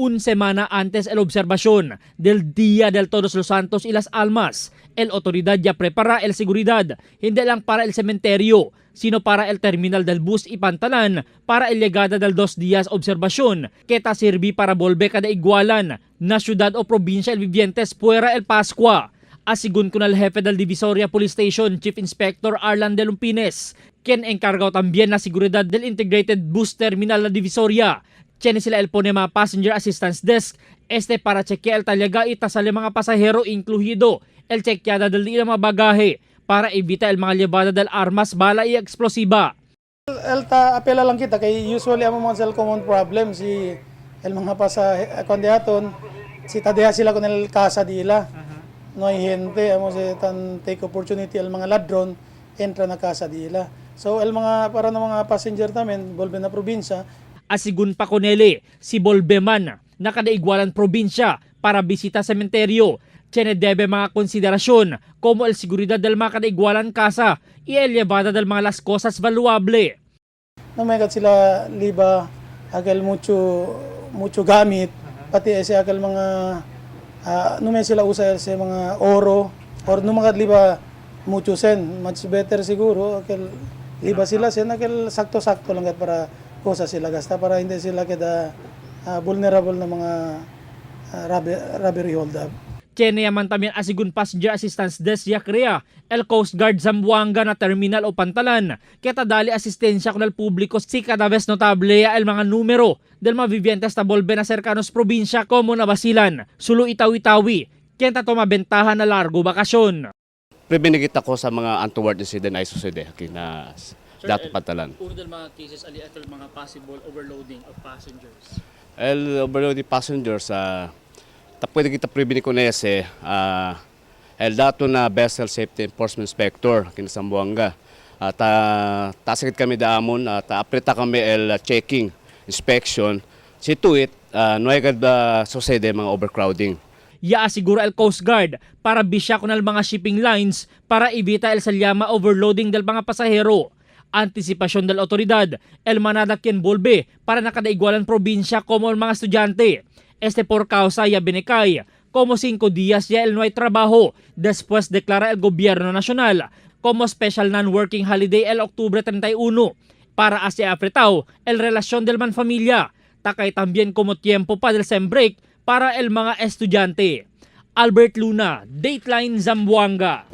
Un semana antes el observación del Día del Todos los Santos y las Almas, el autoridad ya prepara el seguridad, hindi lang para el cementerio, sino para el terminal del bus y pantalan para el llegada del 2 días observación, que ta sirvi para volver kada igualan na syudad o probinsya el vivientes fuera el Pascua. Asigun con el jefe del Divisoria Police Station, Chief Inspector Arlan de Lumpines, quien encargado también na seguridad del Integrated Bus Terminal la Divisoria. Tiene sila el pone mga passenger assistance desk, este para chequear el talaga y tasale mga pasahero, incluido el chequeada del día mga bagahe para evita el mga llevada del armas, bala y explosiva. El ta apela lang kita kay usually amo mga sel common problem si el mga pasahe aton si tadeha sila con el casa dila. No hay gente amo si tan take opportunity el mga ladron entra na casa dila. So el mga para na mga passenger namin volve na probinsya. Asigun pa Conele, si Bolbeman, nakadaigwalan probinsya para bisita sementeryo. Tiene debe mga konsiderasyon como el seguridad del mga kadaigwalan casa y el llevada del mga las cosas valuable. No may kat sila liba aquel mucho mucho gamit, pati ese aquel mga no may sila usa ese mga oro or no mga liba mucho sen, much better siguro aquel liba sila sen aquel sakto-sakto lang kat para cosa sila gasta para hindi sila queda vulnerable na mga robbery hold up. Tiene yaman también asigun passenger assistance desk ya crea el Coast Guard Zamboanga na terminal o pantalan keta dali asistensya con el público si cada vez notable ya el mga número del mga vivientes ta volve na cercanos probinsya como na Basilan, Sulu, Itawi-Tawi, quien ta toma bentaha na largo bakasyon. Prevenir kita ko sa mga untoward incident ay sucede kina dato pantalan. Uno del mga cases ali ato mga possible overloading of passengers. El overloading passengers ta pwede kita prevenir ko na ese el dato na vessel safety enforcement inspector kina Zamboanga. Ta tasakit kami daamon ta apreta kami el checking inspection si tuit no ay gad sucede mga overcrowding. Ya asigura el Coast Guard para bisya con el mga shipping lines para evita el salyama overloading del mga pasahero. Antisipasyon del otoridad, el manada quien volve para nakadaigwalan probinsya como el mga estudyante. Este por causa ya binekay, como 5 días ya el no hay trabajo, después declara el gobierno nacional como special non-working holiday el octubre 31 para así apretao el relasyon del man familia, takay también como tiempo pa del sem break para el mga estudyante. Albert Luna, Dateline Zamboanga.